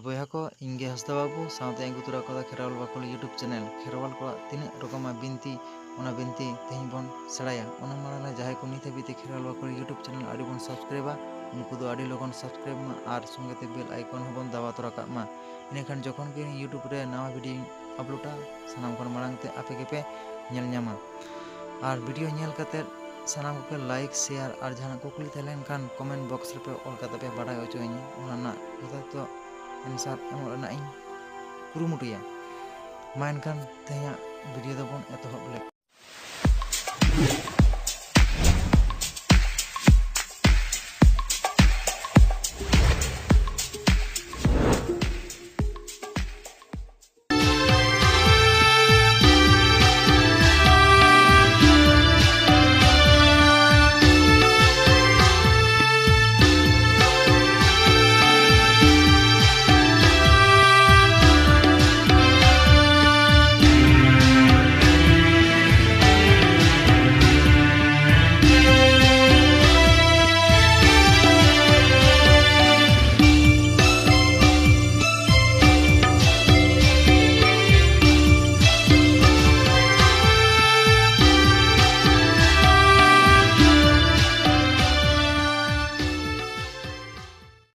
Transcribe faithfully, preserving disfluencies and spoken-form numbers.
ᱵᱚᱭᱦᱟ ᱠᱚ, ᱤᱧ ᱜᱮ ᱦᱟᱸᱥᱫᱟ ᱵᱟᱹᱵᱩ ᱥᱟᱶᱛᱮ ᱟᱹᱜᱩ ᱛᱚᱨᱟ ᱠᱟᱫᱟ ᱠᱷᱮᱨᱣᱟᱞ ᱵᱟᱠᱷᱳᱞ YouTube channel᱾ ᱠᱷᱮᱨᱣᱟᱞ ᱠᱚᱣᱟᱜ ᱛᱤᱱᱟᱹᱜ ᱨᱚᱠᱚᱢᱟᱜ ᱵᱤᱱᱛᱤ, ᱚᱱᱟ ᱵᱤᱱᱛᱤ ᱛᱮᱦᱮᱧ ᱵᱚᱱ ᱥᱮᱬᱟᱭᱟ᱾ ᱚᱱᱟ ᱢᱟᱲᱟᱝ ᱨᱮ ᱡᱟᱦᱟᱸᱭ ᱠᱚ ᱱᱤᱛ ᱦᱟᱹᱵᱤᱡ ᱛᱮ ᱠᱷᱮᱨᱣᱟᱞ ᱵᱟᱠᱷᱳᱞ YouTube channel ᱟᱹᱣᱨᱤ ᱵᱚᱱ subscribeᱟ, ᱩᱱᱠᱩ ᱫᱚ ᱟᱹᱰᱤ ᱞᱚᱜᱚᱱ subscribe ᱢᱟ ᱟᱨ ᱥᱚᱸᱜᱮ ᱛᱮ bell icon ᱦᱚᱸᱵᱚᱱ ᱫᱟᱵᱟᱣ ᱛᱚᱨᱟ ᱠᱟᱜ ᱢᱟ᱾ ᱤᱱᱟᱹᱠᱷᱟᱱ ᱡᱚᱠᱷᱚᱱ ᱜᱮ ᱤᱧ YouTube ᱨᱮ ᱱᱟᱣᱟ videoᱧ uploadᱟ, ᱥᱟᱱᱟᱢ ᱠᱷᱚᱱ ᱢᱟᱲᱟᱝ ᱛᱮ ᱟᱯᱮ ᱜᱮᱯᱮ ᱧᱮᱞ ᱧᱟᱢᱟ᱾ ᱟᱨ video ᱧᱮᱞ ᱠᱟᱛᱮ ᱥᱟᱱᱟᱢ ᱠᱚᱜᱮ like, share ᱟᱨ ᱡᱟᱦᱟᱱᱟᱜ ᱠᱩᱠᱞᱤ ᱛᱟᱦᱮᱸ ᱞᱮᱱᱠᱷᱟᱱ comment box ᱨᱮᱯᱮ ᱚᱞ ᱠᱟᱛᱮ ᱯᱮ ᱵᱟᱰᱟᱭ ᱦᱚᱪᱚᱧᱟ᱾ ᱚᱱᱟ ᱨᱮᱱᱟᱜ ᱡᱚᱛᱷᱟᱛ answer ᱮᱢᱚᱜ ᱨᱮᱱᱟᱜ ᱤᱧ ᱠᱩᱨᱩᱢᱩᱴᱩᱭᱟ᱾ ᱢᱟ ᱮᱱᱠᱷᱟᱱ ᱛᱮᱦᱮᱧᱟᱜ video ᱫᱚᱵᱚᱱ ᱮᱛᱚᱦᱚᱵ ᱞᱮᱜᱮ᱾